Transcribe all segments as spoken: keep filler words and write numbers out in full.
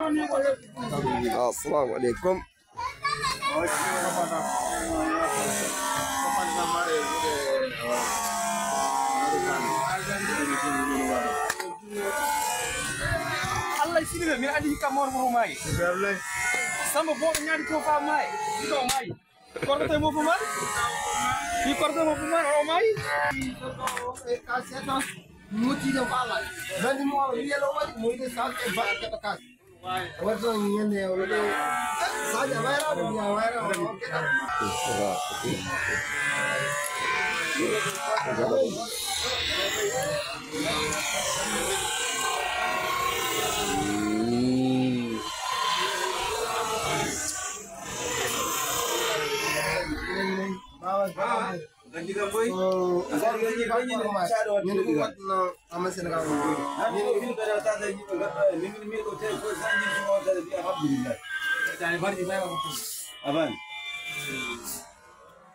Assalamu alaikum. Allah e siɗiɓe, min andi hikka mor wuro maayi. Samba Boɗo ñaadi ko fa maayi. Ɗiɗo maayi. Korte mo fu man? Ki korte mo fu man, o maayi. Ka setan. Mutiiɗo ko Allah. Nandi mo o yelo waɗi, mo yiɗi sa ke ba ke ka. Wata ñande o le. Saja wayra, ya wayra.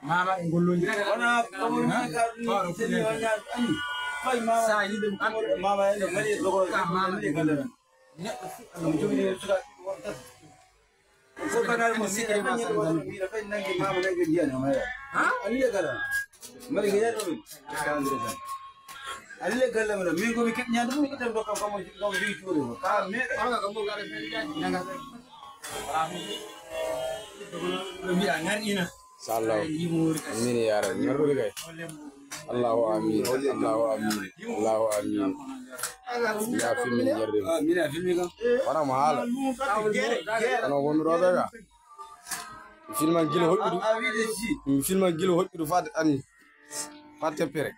Mama e gollondira. Wona ko mo wi'i ka ɗum ni, seni o ñaar ani. Fay mama. Sa yiɗum an. Mama en mari dogo ka mama e gollondira. Neɗɗo fu ɗum jogini suka won tati. Ko kana mo mi sikki ma sa. Fay nangi mama nangi diyan o maya. Ha? Ani le gala. Mari gaya to. Ani le gala mara. Min ko mi kit ñaandu mi kitan do kam kam mo jogi tuure ko. Ka me. Anga kam mo gare. Nanga. Ɗo mbiya ngar ina. Inchallah. Amin ya rabbi. Ñorɗude kay. Allahu amin. Allahu amin. Allahu amin. Ya filmi ñorɗude. Ah, mina filmi kam. Wona mo haala. Kono wonduɗo ɓe ga. Filman gila hoɗɗudu. Filman gila hoɗɗudu fat ani. Fat teppere.